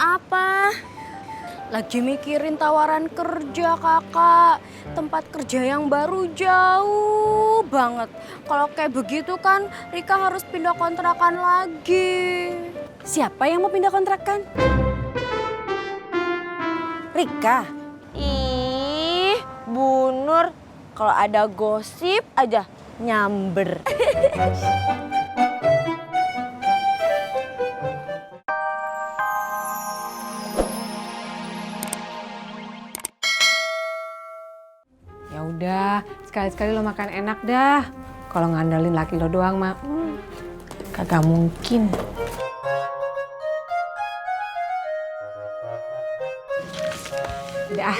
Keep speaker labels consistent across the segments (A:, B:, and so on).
A: apa? Lagi mikirin tawaran kerja, Kakak. Tempat kerja yang baru jauh banget. Kalau kayak begitu kan Rika harus pindah kontrakan lagi.
B: Siapa yang mau pindah kontrakan? Rika?
A: Ih, Bu Nur, kalau ada gosip aja nyamber.
B: Ya udah, sekali-sekali lo makan enak dah. Kalau ngandalin laki lo doang mah, kagak mungkin. Udah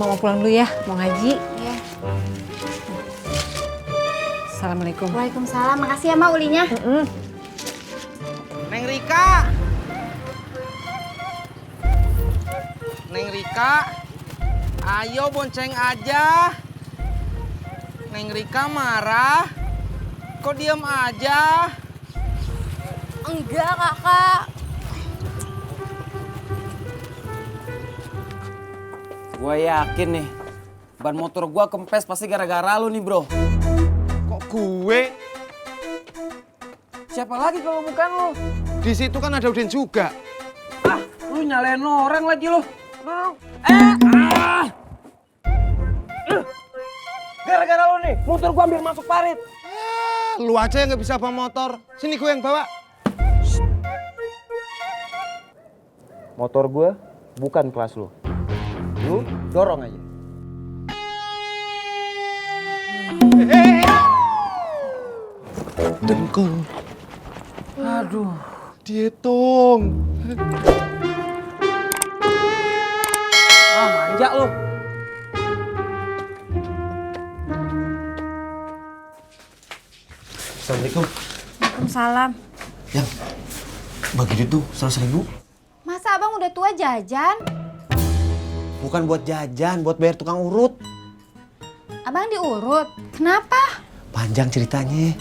B: mau pulang dulu ya, mau ngaji.
A: Iya.
B: Assalamualaikum.
A: Waalaikumsalam, makasih ya Mak ulinya.
C: Neng Rika. Neng Rika. Ayo bonceng aja. Neng Rika marah. Kok diem aja?
A: Enggak, Kakak.
D: Gua yakin nih, ban motor gua kempes pasti gara-gara lu nih, bro.
C: Kok gue?
D: Siapa lagi kalau bukan lu?
C: Di situ kan ada Udin juga.
D: Ah, lu nyalain orang lagi lu. Gara-gara lu nih, motor gua ambil masuk parit.
C: Lu aja yang nggak bisa bawa motor. Sini gue yang bawa.
D: Motor gua bukan kelas lu. Lu dorong aja.
C: Dengkul.
D: Aduh.
C: Dihitung.
D: Ah, manja lu.
E: Assalamualaikum.
B: Waalaikumsalam.
E: Yang bagi duit tuh 100.000.
A: Masa abang udah tua jajan?
E: Bukan buat jajan, buat bayar tukang urut.
A: Abang diurut. Kenapa?
E: Panjang ceritanya.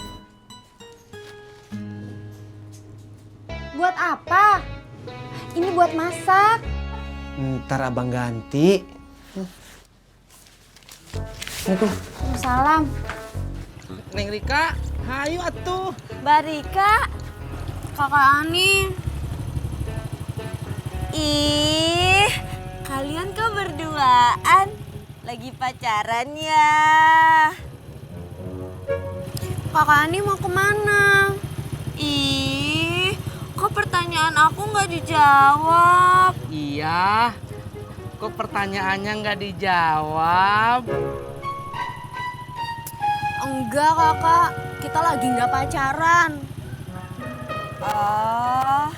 A: Buat apa? Ini buat masak.
E: Ntar abang ganti.
A: Waalaikumsalam.
C: Neng Rika, hayu atuh.
A: Mbak Rika, Kakak Ani. Ih, kalian kok berduaan? Lagi pacaran ya? Kakak Ani mau kemana? Ih, kok pertanyaan aku nggak dijawab?
C: Iya. Kok pertanyaannya nggak dijawab?
A: Enggak, Kakak. Kita lagi nggak pacaran. Oh.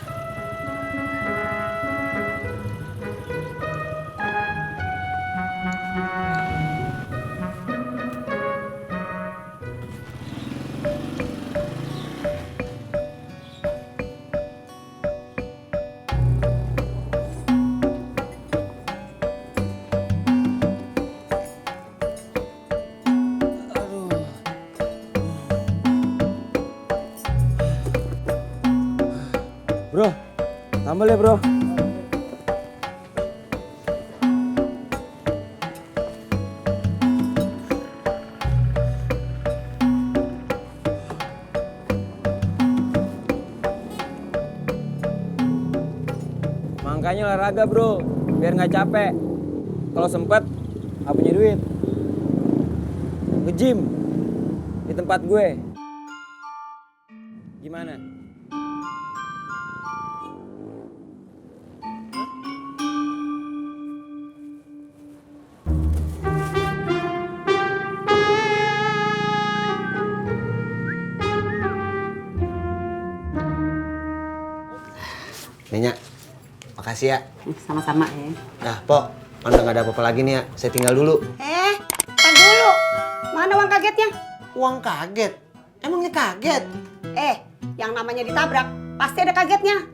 D: Bro, tambal ya, bro. Makanya olahraga, bro, biar nggak capek. Kalau sempet, nggak punya duit, nge-gym di tempat gue. Gimana?
E: Nenya, makasih ya.
B: Sama-sama ya.
E: Nah, Pok, udah nggak ada apa-apa lagi nih ya. Saya tinggal dulu.
F: Tar dulu. Mana uang kagetnya?
E: Uang kaget? Emangnya kaget?
F: Yang namanya ditabrak, pasti ada kagetnya.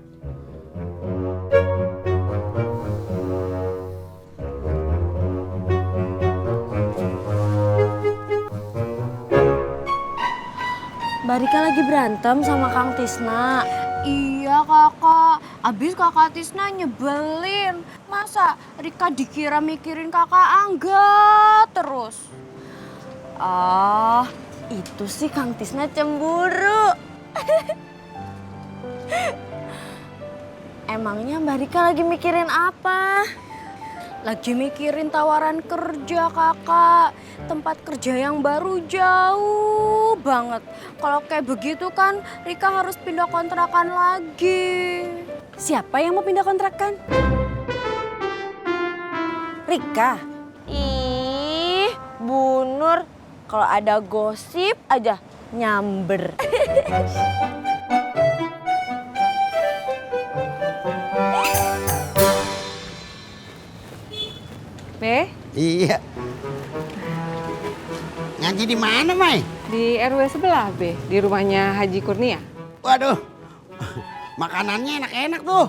A: Mbak Rika lagi berantem sama Kang Tisna. Iya kakak, abis kakak Tisna nyebelin. Masa Rika dikira mikirin kakak Angga terus? Ah, itu sih Kang Tisna cemburu. Emangnya Mbak Rika lagi mikirin apa? Lagi mikirin tawaran kerja kakak. Tempat kerja yang baru jauh banget. Kalau kayak begitu kan Rika harus pindah kontrakan lagi.
G: Siapa yang mau pindah kontrakan? Rika? Ih, Bu Nur, kalau ada gosip aja nyamber.
B: Be,
H: Iya. Ngaji di mana, Mai?
B: di RW sebelah, Be. Di rumahnya Haji Kurnia.
H: Waduh. Makanannya enak-enak tuh.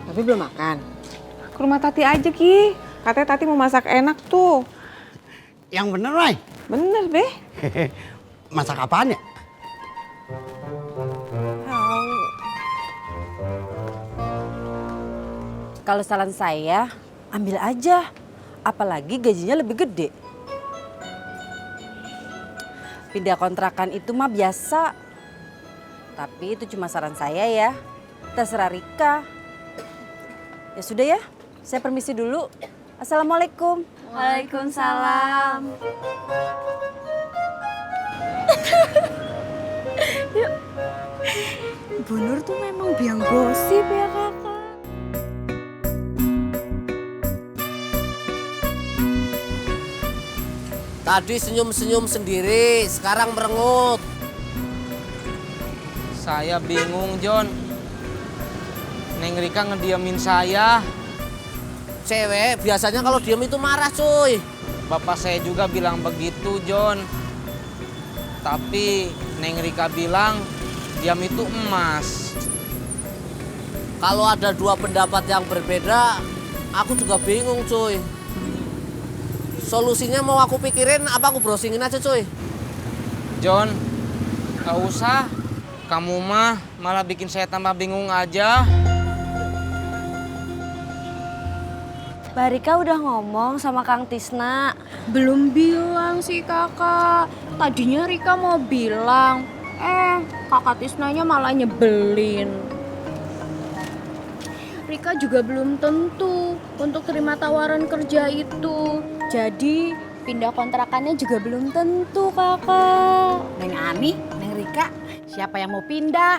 B: Tapi belum makan. Ke rumah Tati aja, Ki. Katanya Tati mau masak enak tuh.
H: Yang bener, Mai.
B: Bener, Be.
H: Masak apaan ya?
G: Kalau saran saya, ambil aja. Apalagi gajinya lebih gede. Pindah kontrakan itu mah biasa. Tapi itu cuma saran saya ya. Terserah Rika. Ya sudah ya, saya permisi dulu. Assalamualaikum.
A: Waalaikumsalam. Bu Nur tuh memang biang gosip ya kakak.
I: Tadi senyum-senyum sendiri, sekarang merengut.
D: Saya bingung, John. Neng Rika ngediamin saya.
I: Cewek biasanya kalau diem itu marah, cuy.
D: Bapak saya juga bilang begitu, John. Tapi Neng Rika bilang diam itu emas.
I: Kalau ada dua pendapat yang berbeda, aku juga bingung, cuy. Solusinya mau aku pikirin apa aku browsingin aja, cuy?
D: John, gak usah. Kamu mah malah bikin saya tambah bingung aja.
G: Mbak Rika udah ngomong sama Kang Tisna.
A: Belum bilang sih kakak. Tadinya Rika mau bilang. Kakak Tisnanya malah nyebelin. Rika juga belum tentu untuk terima tawaran kerja itu. Jadi pindah kontrakannya juga belum tentu kakak.
F: Neng Ani, Neng Rika, siapa yang mau pindah?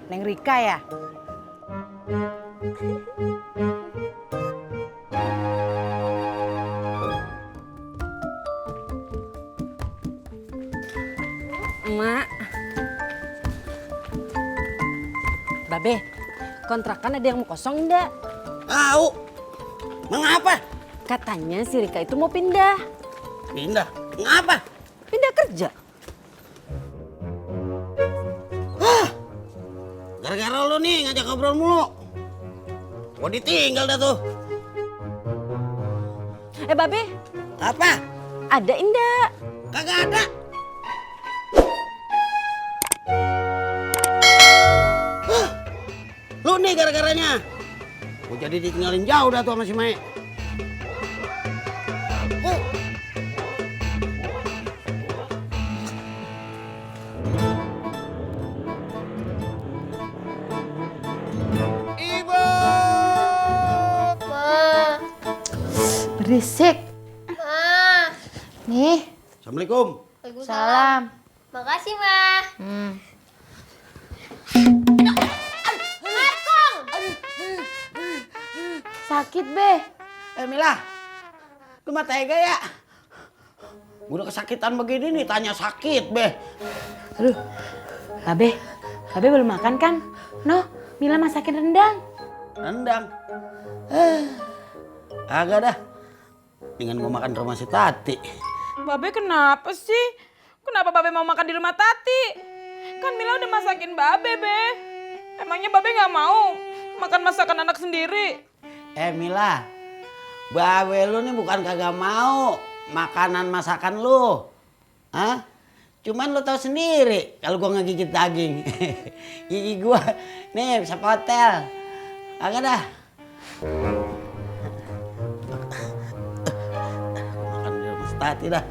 F: Neng Rika ya?
G: Emak. Babe, kontrakan ada yang mau kosong enggak?
H: Tahu. Mengapa?
G: Katanya si Rika itu mau pindah.
H: Pindah. Ngapa?
G: Pindah kerja.
H: Gara-gara lu nih ngajak ngobrol mulu. Gua ditinggal dah tuh.
G: Babe,
H: Apa?
G: ada enggak?
H: Kagak ada. Lu nih gara-garanya. Gua jadi ditinggalin jauh dah tuh sama si Mai.
C: Ibu!
J: Berisik. Nih,
H: Assalamualaikum.
J: salam.
K: Makasih, Ma.
J: Sakit, Be.
H: Mila, lu mah tega ya? Gua udah kesakitan begini nih, tanya sakit, Beh.
J: Aduh, Babe belum makan kan? No, Mila masakin rendang.
H: Rendang. Agak dah. Dengan gua makan di rumah si Tati.
B: Babe kenapa sih? Kenapa Babe mau makan di rumah Tati? Kan Mila udah masakin Babe, Be. Emangnya Babe nggak mau makan masakan anak sendiri?
H: Mila, Babe lu nih bukan kagak mau makanan masakan lu. Hah? Cuman lo tau sendiri kalau gua ngegigit daging. Gigi gua nih bisa hotel. Agak dah. Makan di rumah Tati dah.